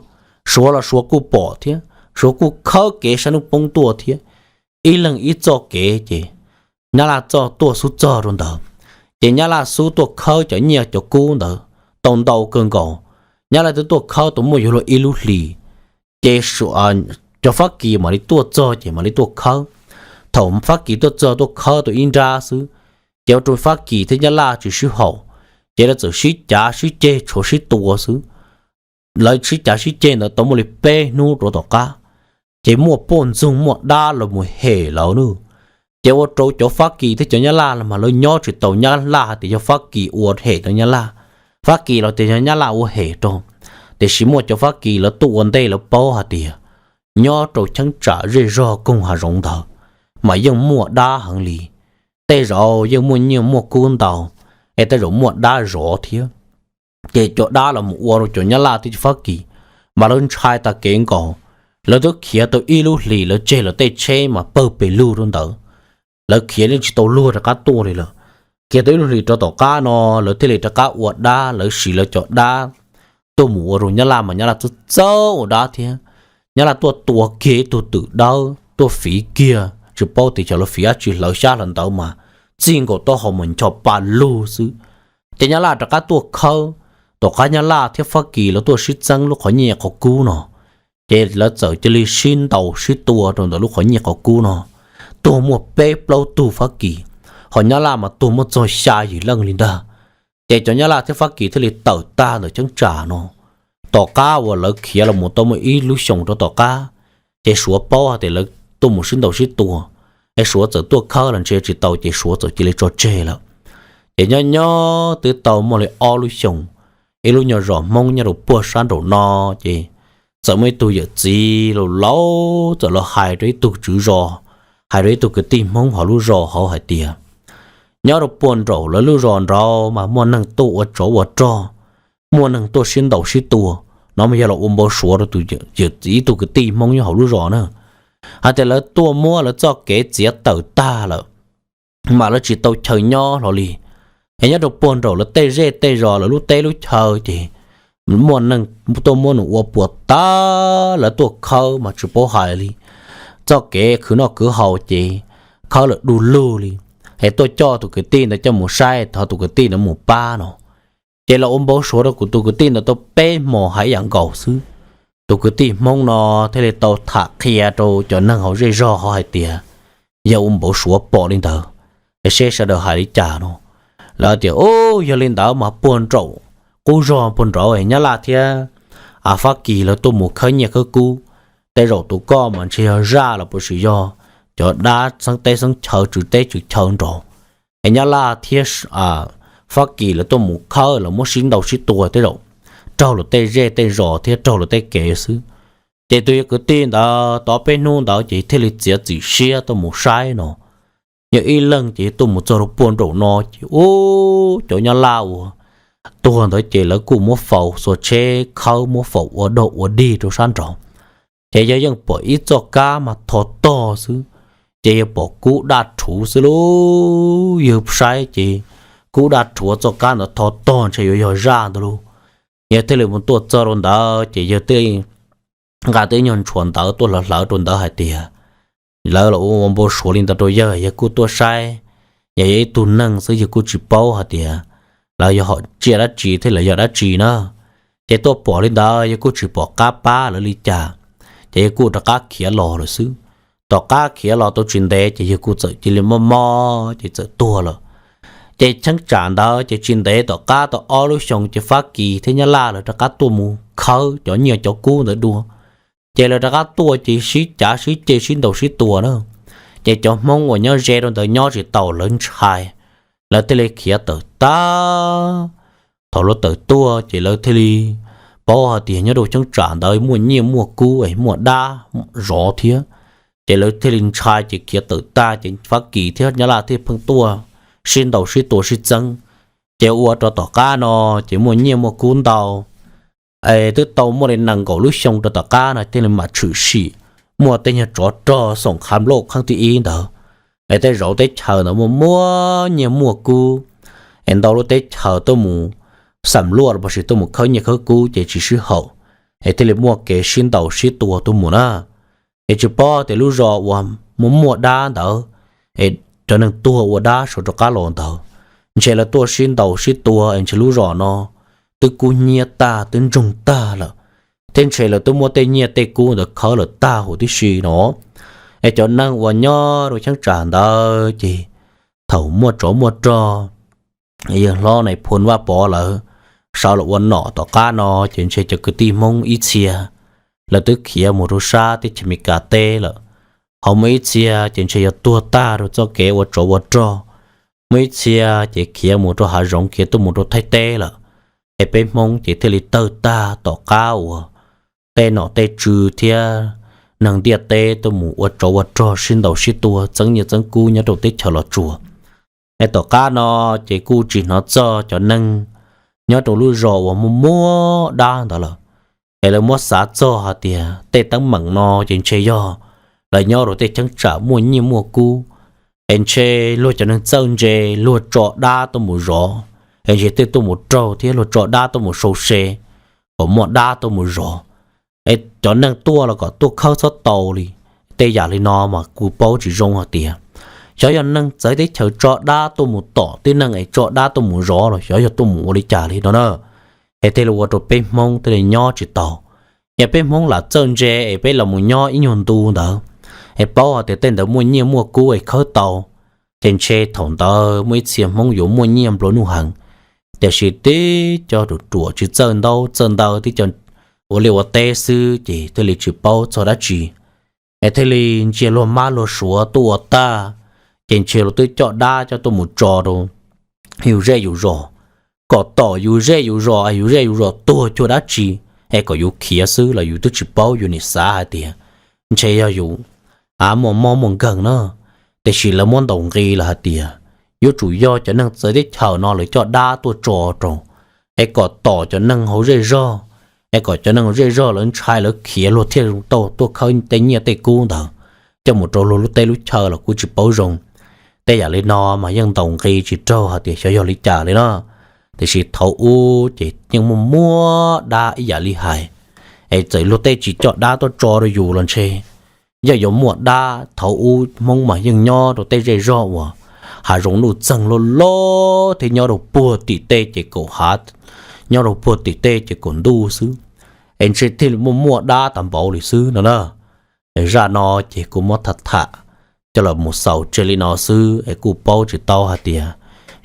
Suav los Suav kuj pom thiab, Suav kuj khawb kev sab hnub poob tuaj thiab. Ib leeg ib txoj kev ces Nyab Laj txoj tuaj xub txog rau ntawd, ces Nyab Laj xub tuaj khawb cov nyiaj cov kub ntawd tau ntau kawg nkaus. Nyab Laj twb tuaj khawb tau muaj yuav luag ib lub hlis, ces cov Fab Kis mam li tuaj txog ces mam li tuaj khawb. Thaum Fab Kis tuaj txog tuaj khawb tau ib nrab xwb, ces ua rau Fab Kis thiab Nyab Laj tsis sib haum, ces lawv txawm sib cav sib ceg tshuav sib tua xwb. Lawv sib cav sib ceg ntawd tau muaj li peb hnub rau tom qab, ces muaj poj ntxoog muaj dab los mus hem lawv na. Ces ua rau cov Fab Kis thiab cov Nyab Laj los mas lawv nyob tsis tau, Nyab Laj hais tias yog Fab Kis ua hem rau Nyab Laj, Fab Kis los tias yog Nyab Laj ua hem rau. Tiam sis muaj cov Fab Kis lawv tuaj ua ntej lawv paub hais tias nyob rau cheeb tsam zej zog koog hav zoov ntawd mas yeej muaj dab heev li. Tej zaum yeej muaj nyiaj muaj kub ntau, es tej zaum muaj dab zov thiab. Ces cov dab los mus ua rau cov Nyab Laj thiab cov Fab Kis mas lawv ntshai tas kev nkaus. Lawv twb khiav tau ib lub hlis lawv tseg lawv tej tsheb mas pawg pes lug rau ntawd, lawv khiav yeej tsis tau luag rov qab tuaj li lawm. Khiav tau ib lub hlis rau tom qab no lawv thiaj li rov qab ua dab, lawv siv lawv cov dab tuaj mus ua rau Nyab Laj mas Nyab Laj txawj txawj ua dab thiab. Nyab Laj tuaj tua kiag ib tug twm dawb tuaj fiv kiag, tsis paub tias xyov lawv fiv dab tsi hlawv xyab hlawv ntawv mas txij nkaus taub hau mas ncho pa lug xwb. Ces Nyab Laj rov qab tuaj khawb, tom qab Nyab Laj thiab Fab Kis lawv tuaj sib txeeb lub qhov nyiaj qhov kub no, ces lawv txawm cia li sib ntaus sib tua rau ntawm lub qhov nyiaj qhov kub no, tuag muaj peb plaub tug Fab Kis, ho Nyab Laj mas tuag muaj txog xya yim leej li ntag. Ces cov Nyab Laj thiab Fab Kis thiaj li tawm tag ntawm cheeb tsam no. Tom qab uas lawv khiav los mus tau muaj ib lub xyoos rau tom qab, ces Suav paub hais tias lawv tuaj mus sib ntaus sib tua, es Suav txawm tuaj khawb los ntshe tsis tau ces Suav txawm cia li tso tseg lawm. Ces nyob nyob twb tau muaj li ob lub xyoos, ib lub nyuag zos Hmoob nyob rau puag sab nraum no, ces txawm muaj ib tug yawm txiv laus laus txawm los hais rau ib tug tswv zos, hais rau ib tug kwv tij Hmoob hauv lub zos hauv hais tias nyob rau puag nraum lawv lub zos nraud mas muaj neeg tuaj ua tsov ua rog, muaj neeg tuaj sib ntaus sib tua, no mas yog los ua npau suav rau tus yawm txiv ib tug kwv tij Hmoob nyob hauv lub zos na, hais tias lawv tuaj muab lawv txoj kev txiav tawm tag lawm, mas lawv tsis tau chaw nyob hlo li. Es nyob rau puag nraum lawv tej zej tej zos lawv lub teb lub chaw ces muaj neeg tuaj muab nws ua puas tag, lawv tuaj khawb mas tsis paub hais li. Txoj kev khwv noj khwv haus ces khawb lawm du lug li. Es tuaj coj tus kwv tij ntawd coj mus saib, thov tus kwv tij ntawd mus pab no. Ces los ua npau suav rau kuv tus kwv tij ntawd tau peb hmos hais yam nkaus xwb. Tus kwv tij Hmoob no thiaj li tau tham qhia rau cov neeg hauv zej zog hauv hais tias yog ua npau suav pom li ntawd, es seb sawv daws hais li cas no. Lawv tias, Ub, yog li ntawd mas puag nraum qub zog puag nraud Nyab Laj thiab Fab Kis lawv tuaj mus khawb nyiaj khawb kub, tej zaum tus koj mas ntshe yog zaj los puas tsis yog cov dab xeeb teb xeeb chaw tswv teb tswv chaw nraud. Es Nyab Laj thiab Fab Kis lawv tuaj mus khawb los muab sib ntaus sib tua tej zaum raug luag tej zej tej zos thiab raug luag tej kev xwb. Ces tus yawg kwv tij ntawd tau peb hnub ntawd ces thiaj li txiav txim siab tuaj mus saib no. Yog ib leeg ces tuaj mus txog rau puag nraum no ces ub, cov Nyab Laj uas tuag ntawd ces lawv kuj muab faus xuas tsheb khawb muab faus ua dog ua dig rau sab nraud. Ces yawg yeej pom ib txoj kab mas tho tog xwb, ces yawg pom kub daj rhuv xwb lauj. Yawg saib ces kub daj rhuv txoj kab ntawd tho tog ntshe yuav yog zaj ntawd lauj. Yawg thiaj li mus tuaj txog rau ntawd ces yawg thiaj nqa tej nyuag ntshua ntawv tuaj hlawv hlawv rau ntawd hais tias lawv los ua npau suav li ntawd rau yawg, yawg kuj tuaj saib, yog yog ib tug neeg xwb yawg kuj tsis paub hais tias lawv yog hom tsiaj dab tsi thiab lawv yog dab tsi na. Ces tuaj pom li ntawd yawg kuj tsis pom qab pab lawv li cas, ces yawg kuj rov qab khiav los lawm xwb. Tom qab khiav los tau tsis ntev ces yawg kuj txawm cia li mob mob ces txawm tuag lawm. Ces cheeb tsam ntawd ces tsis ntev tom qab tau ob lub xyoos ces Fab Kis thiab Nyab Laj lawv rov qab tuaj mus khawb cov nyiaj cov kub ntawd dua. Ces lawv rov qab tuaj ces sib cav sib ceg sib ntaus sib tua na. Ces cov Hmoob uas nyob ze rau ntawd nyob tsis tau lawv ntshai, lawv thiaj li khiav tawm tag. Thaum lawv tawm tuaj ces lawv thiaj li paub hais tias nyob rau cheeb tsam ntawd muaj nyiaj muaj kub es muaj dab zov thiab. Ces lawv thiaj li ntshai ces khiav tawm tag ces Fab Kis thiab Nyab Laj thiaj pheej tuaj sib ntaus sib tua sib txeeb. Ces ua rau tom qab no ces muaj nyiaj muaj kub ntau, es twb tau muaj li nees nkaum lub xyoo rau tom qab no thiaj li mam tshwm sim muaj tej nyuag tsov rog xoom khav nplauj kheeb thib ib ntawd. Es tej zaum teb chaws ntawd muaj muaj nyiaj muaj kub, es ntau lub teb chaws tuaj mus xam luaj los sis tuaj mus khawb nyiaj khawb kub ces tsis sib haum, es thiaj li muaj kev sib ntaus sib tua tuaj mus na. Es tsis paub tias lub zos uas muaj muaj dab ntawd, es cov neeg tuag ua dab sawv rov qab los ntawd, ntshe lawv tuaj sib ntaus sib tua es ntshe lub zos no twb kub hnyiab tag twb ntsoog tag lawm, thiab ntshe lawv twb muab tej nyiaj tej kub ntawd khawb lawm tag huv tib si no. Es cov neeg uas nyob rau cheeb tsam ntawd ces thaum muaj tsov muaj rog, yawg hlob Nais Phoo Vaj Pov lawv sawv los ua nom tom qab no ces ntshe cov kwv tij Hmoob ib txhia lawv twb khiav mus rau sab teb chaws Amelikas teb lawm. Ho muaj ib txhia ces ntshe yog tuag tag rau txoj kev ua tsov ua rog, muaj ib txhia ces khiav mus rau hav zoov khiav tuaj mus rau Thaib teb lawm. Es peb Hmoob ces thiaj li tawg tag tom qab uas tej nom tej tswv thiab neeg ntiaj teb tuaj mus ua tsov ua rog sib ntaus sib tua txeeb nyiaj txeeb kub nyob rau teb chaws Los Tsuas. Es tom qab no ces kuj tsis hnov txog cov neeg nyob rau lub zos uas muaj muaj dab ntawd lawm. Es lawv muab xav txog hais tias tej teeb meem no ces ntshe yog lawv nyob rau tej cheeb tsam muaj nyiaj muaj kub, es ntshe luag cov neeg txawj ntse luag tso dab tuaj mus zov, es ntshe tej tuaj mus raug thiab luag tso dab tuaj mus sau se kom muaj dab tuaj mus zov. Es cov neeg tuaj los kom tuaj khawb txhob tau li. Tej yam li no mas kuv paub tsis zoo hais tias xyov yog neeg txawv teb chaws tso dab tuaj mus tom tib neeg es tso dab tuaj mus zov los xyov yog tuaj mus ua li cas li no na. Es thiaj li ua rau peb Hmoob thiaj li nyob tsis tau. Yog peb Hmoob lam txawj ntse es peb los mus nyob ib nyuag ntu ntawd, es paub hais tias tej ntawd muaj nyiaj muaj kub es khawb tau, ces ntshe thaum ntawd muaj ib txhia Hmoob yuav muaj nyiaj nplua nuj heev. Tiam sis tib co ruam ruam tsis txawj ntaub txawj ntawv tib co ua liaj ua teb xwb ces thiaj li tsis paub txog dab tsi. Es thiaj li ntsia luag mab luag suav tuaj ua tag, ces ntshe luag twb coj dab coj tuaj mus tso rau yus zej yus zos, kom tom yus zej yus zos, yus zej yus zos tuag cuag dab tsi, es kom yus khiav xwb los yus twb tsis paub, yus nim xav hais tias ntshe yog yus av muaj mob muaj nkeeg na. Tiam sis lawv muab ntaus nqi lawm hais tias yuav tsum yog cov neeg txawv teb chaws no lawv coj dab tuaj tso rau, es kom tom cov neeg hauv zej zog, es kom cov neeg hauv zej zog lawv ntshai lawv khiav luag thiaj tau tuaj khawb tej nyiaj tej kub ntawd coj mus rau luag lub teb lub chaw los kuj tsis paub zoo. Tej yam li no mas yeej ntaus nqi tsis raug hais tias xyov yog li cas li na. Tiam sis thaum ub ces yeej muaj muaj dab ib yam li hais, es txawm luag tej tsis coj dab tuaj tso rau yus los ntshe yeej yuav muaj dab. Thaum ub Hmoob mas yeej nyob rau tej zej zog uas hav zoov nuj txeeg loj loj thiab nyob rau puag tim tej ces kaum hav, nyob rau puag tim tej ces kaum ntuj xwb, es ntshe thiaj li muaj muaj dab tag npaum li xwb no na. Es zaj no ces kuv muab tham tham coj los mus xaus tseg li no xwb es kuj paub tsis tau hais tias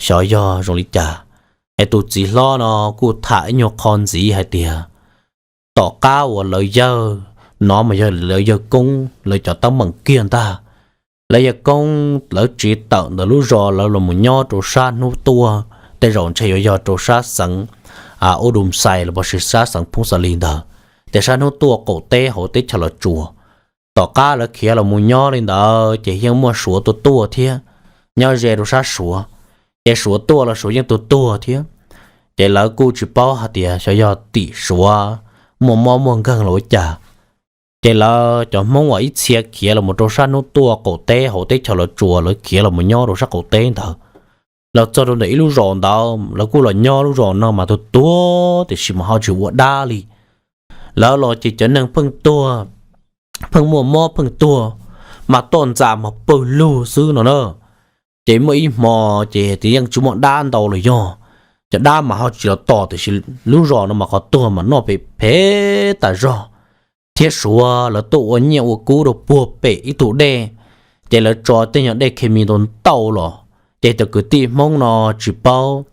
xyov yog zoo li cas. Es tus txiv hlob no kuj tham ib nyuag qho ntxiv hais tias tom qab uas lawv yawg, no mas yog lawv yawg koob lawv cov teeb meem kiag ntag. Lawv yawg koob lawv tsiv tawm ntawm lub zos lawv los mus nyob rau sab hnub tuaj, tej zaum ntshe yuav yog rau sab xeev Ub Dum Xais los sis sab xeev Phoob Xa Lis ntawd, tias sab hnub tuaj qaum teb hauv teb chaws Los Tsuas. Tom qab lawv khiav los mus nyob li ntawd ces yeej muaj Suav tuaj tuaj thiab, nyob ze rau sab Suav, ces Suav tuaj los Suav yeej tuaj tuaj thiab. Ces lawv kuj tsis paub hais tias xyov yog tim Suav muaj mob muaj nkeeg los ua cas, ces lawv cov Hmoob uas ib txhia khiav los mus rau sab hnub tuaj qaum teb hauv teb chaws Los Tsuas lawv khiav los mus nyob rau sab qaum teb ntawd. Los txog rau ntawm ib lub zos ntawd lawv kuj los nyob lub zos no mas tuag tuag tiam sis mas ho tsis ua dab li. Lawv los ces cov neeg pheej tuag, pheej muaj mob pheej tuag, mas toj ntxas mas pawg lug xwb no na. Ces muaj ib hmo ces tias yeej tsis muaj dab ntau los yog, cov dab mas ho tsis los tom tiam sis lub zos no mas qhov tuag mas noj phem phem tas zog. Thiab Suav lawv tuaj ua nyiaj ua kub rau puag pem ib tug dej, ces lawv tso tej nyuag dej khes mis ntau ntau los, ces cov kwv tij Hmoob no tsis paub,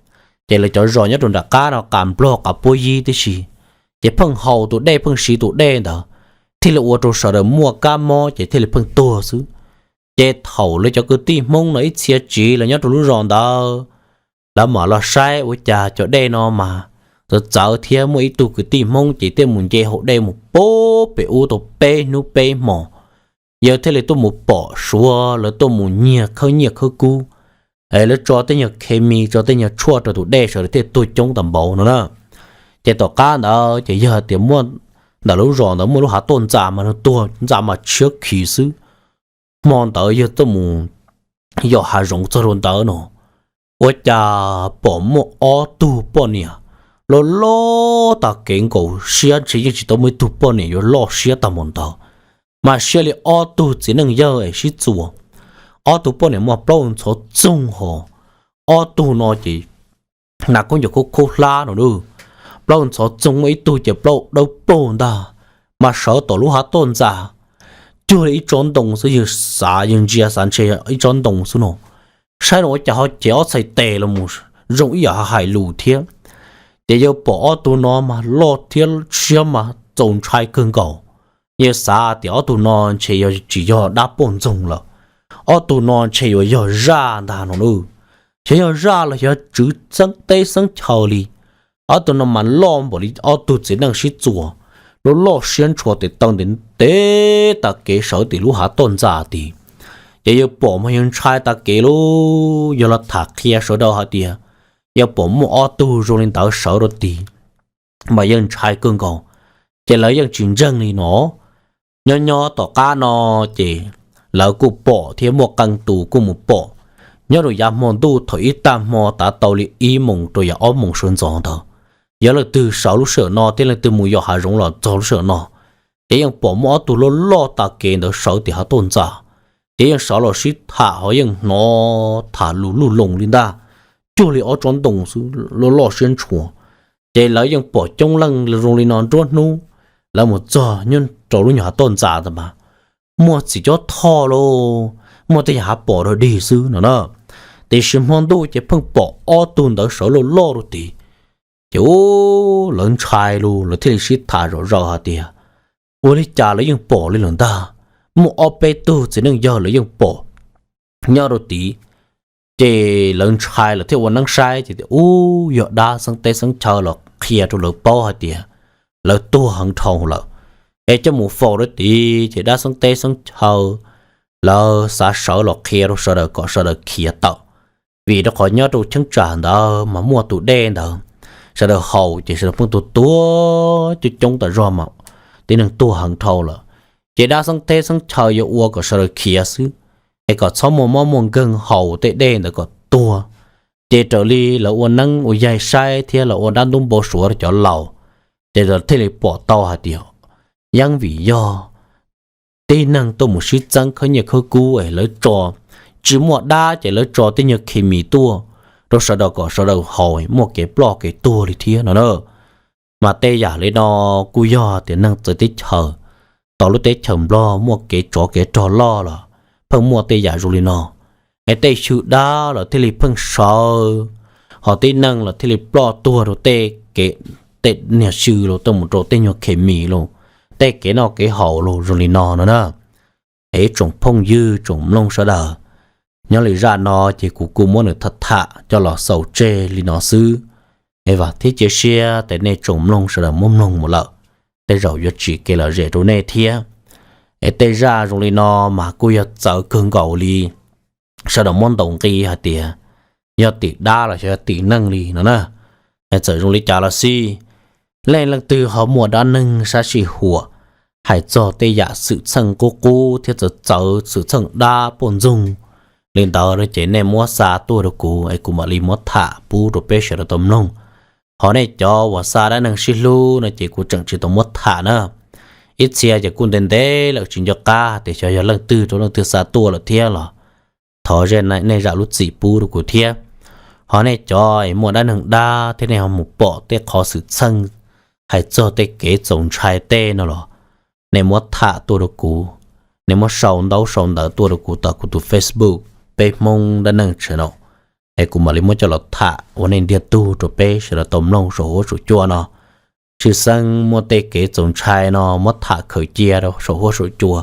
ces lawv cov zos nyob rau nram qab no qas Nplog qas Puab Yib tib si, ces pheej haus tus dej pheej siv tus dej ntawd, thiaj li ua rau sawv daws muaj kab mob ces thiaj li pheej tuag xwb. Ces thaum lawv cov kwv tij Hmoob no ib txhia tsiv los nyob rau lub zos ntawd, lawv mam los saib ua cas cov dej no mas txawv txawv thiab muaj ib tug kwv tij Hmoob ces thiaj mus nce hauv dej mus pem ub tau peb hnub peb hmo, yawg thiaj li tuaj mus pom suav lawv tuaj mus nyiag khawb nyiaj khawb kub, es lawv tso tej nyuag khes mis tso tej nyuag tshuaj rau tus dej sawv daws thiaj tuag coob tag npaum no na. Ces tom qab ntawd ces yog hais tias muaj ntawm lub zos ntawd muaj lub hav tuaj ntxas mas nws tuag ntxas mas tshiab khiv xwb. Hmo ntawd yawg tuaj mus yos hav zoov txog rau ntawd no, ua cas pom muaj ob tug poj niam loj loj tag kev nkaus siab ntshe yeej tsis tau muaj ib tug poj niam yuav loj siab tag npaum ntawd, mas siab li ob tug txiv neej yawg es sib txuas. Ob tug poj niam mas plaub ntxhov txoog ho, ob tug no ces hnav khaub ncaws khaub khaub hlab no, plaub ntxhov txoog, muaj ib tug ces plaub dawb paug ntag, mas sawv tom lub hav tuaj ntxas cuag li ib tsob ntoo xwb, yawg xav yawg ntsia xav ntshe ib tsob ntoo xwb no. Saib no ua cas ho cev ob txhais tes los mus zoo ib yam hais lus thiab. Ces yawg pom ob tug no mas loj thiab siab mas txaus ntshai kawg nkaus. Yawg xav tias ob tug no ntshe yog tsis yog dab poj ntxoog lawm, ob tug no ntshe yuav yog zaj ntag no na. Xyov yog zaj los xyov tswv xeeb teb xeeb chaw li. Ob tug no mas loj npaum li ob tug txiv neej sib txuas, loj loj siab ntshua tes taw ntev ntev tag kev sawv tim lub hav tuaj ntxas tid. Ces yawg pom mas yawg ntshai tag kev lauj, yawg los tham qhia sawv daws hais tias yawg pom muaj ob tug zoo li ntawd sawv rau tid, mas yawg ntshai kawg nkaus, ces lawv yeej tsis ntseeg li no. Nyob nyob tom qab no ces lawv kuj pom thiab muaj qee tus kuj mus pom. Nyob rau yav hmo ntuj thaum ib tag hmo tav tau li ib moos rau yav ob moos sawv ntxov ntawd, yog leej twg sawv lub sij hawm no thiab leej twg mus yos hav zoov los txog lub sij hawm no, ces yeej pom muaj ob tug loj loj tag kev ntawd sawv tim hav tuaj ntxas. Ces yeej sawv los sib tham ho yeej hnov tham lus luj loos li ntag, cuag li ob tsob ntoo xwb, loj loj siab ntshua. Ces lawv yeej pom coob leej zoo li no nruab hnub. Lawv mus txog nyob rau lub nyuag hav tuaj ntxas ntawd mas muaj txiv cob thoj lauj, muaj tej yam hav pom dog dig xwb no na. Tiam sis hmo ntuj ces pheej pom ob tug ntawd sawv loj loj rau tid. Ces lawv ntshai lauj, lawv thiaj li sib tham zom zaws hais tias ua li cas lawv yeej pom li lawm ntag, muaj ob peb tug txiv neej yawg lawv yeej pom nyob rau tid. Ces lawv ntshai lawv thiaj ua neeb saib ces tias ub, yog dab xeeb teb xeeb chaw los qhia rau lawv paub hais tias lawv tuag heev dhau lawm, es coj mus faus rau tid ces dab xeeb teb xeeb chaw lawv xav sawv los qhia rau sawv daws kom sawv daws khiav tawm. Vim rau qhov nyob rau cheeb tsam ntawd mas muaj tus dej ntawd, sawv daws haus ces sawv daws pheej tuag tuag coob coob tas zog mas tib neeg tuag heev dhau lawm. Ces dab xeeb teb xeeb chaw yuav ua kom sawv daws khiav xwb, es kom txhob muaj mob muaj nkeeg haus tej dej ntawd kom tuag. Ces raws li lawv ua neeb ua yaig saib thiab lawv ua dab ntub npau suav rau cov laus, ces lawv thiaj li pom tau hais tias yeej vim yog tib neeg tuaj mus sib txeeb khawb nyiaj khawb kub es lawv tso, tsis muaj dab ces lawv tso tej nyuag khes mis tuaj rau sawv daws kom sawv daws haus muaj kev ploj kev tuag li thiab no na. Mas tej yam li no kuj yog tias neeg txawv teb chaws, tau lub teb chaws Nplog muaj kev tsov kev rog loj los pheej muaj tej yam zoo li no, es tej xyw dab los thiaj li pheej sawv, ho tib neeg los thiaj li ploj tuag rau tej kev, tej niag xyw los tuaj mus rau tej nyuag khes mis los, tej kev noj kev haus los zoo li no no na. Es ib tsoom phooj ywg tsoom mloog sawv daws, nyob li zaj no ces kuv kuj muab nws tham tham coj los xaus tseg li no xwb. Es vam thiab cia siab tias nej tsoom mloog sawv daws muab mloog mus lawm, tej zaum yuav tsim kev lom zem rau nej thiab. Es tej zaj zoo li no mas kuj yog txawv kawg nkaus li, sawv daws muab ntaus nqi hais tias yog tim dab los xyov yog tim neeg li no na. Es txawm zoo li cas los xij, leej leej twg ho muaj dab neeg sab sij huam hais txog tej yam xwm txheej qub qub thiab txawv txawv xwm txheej dab poj ntxoog li ntawd no ces nej muab xa tuaj rau kuv es kuv mam li muab tham pub rau peb sawv daws tau mloog. Ho nej cov uas xa dab neeg sib hlub no ces kuv tseem tsis tau muab tham na. Ib txhia ces kuj ntev ntev lawm tsis nco qab tias xyov yog leej twg rau leej twg xa tuaj lawm thiab los thov nej zam lub txim pub rau kuv thiab. Ho nej cov es muaj dab neeg dab thiab nej ho mus pom tej qhov xwm txheej hais txog tej kev txaus ntshai tej no los nej muab tham tuaj rau kuv, nej muab sau ntaub sau ntawv tuaj rau kuv tom kuv tus Facebook Peb Hmoob Dab Neeg Channel, es kuv mam li muab coj los tham ua nej ntiag tug rau peb sawv daws tau mloog saum huab saum cua no. Tshwj xeeb muaj tej kev txaus ntshai no muab tham khaws cia rau saum huab saum cua,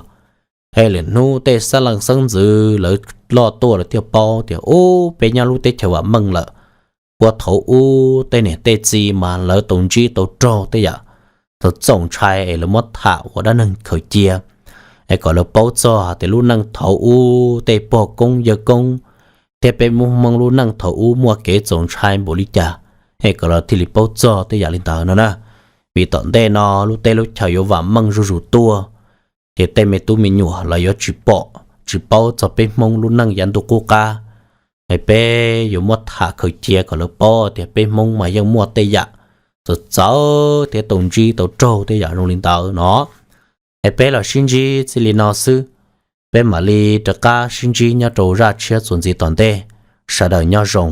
es lwm hnub tej xeeb leej xeeb ntxwv lawv loj tuaj lawv thiaj paub tias ub, peb nyob lub teb chaws vam meej lawm. ua thaum ub tej niam tej txiv mas lawv tau ntsib tau raug tej yam txaus ntshai es lawv muab tham ua dab neeg khaws cia, es kom lawv paub txog tias lub neej thaum ub tej pog koob yawg koob thiab peb Hmoob lub neej thaum ub muaj kev txaus ntshai npaum li cas, es kom lawv thiaj li paub txog tej yam li ntawd no na. Vim tom ntej no lub teb lub chaws yuav vam meej zuj zus tuaj, ces tej me tub me nyuam los yuav tsis pom tsis paub txog peb Hmoob lub neej yav ntuj qub qab. Es peb yuav muab tham khaws cia kom lawv paub tias peb Hmoob mas yeej muaj tej yam txawv txawv thiab tau ntsib tau raug tej yam zoo li ntawd no. Es peb los sib ntsib txij li no xwb, peb mam li rov qab sib ntsib nyob rau zaj tshiab txuas ntxiv tom ntej. Sawv daws nyob zoo.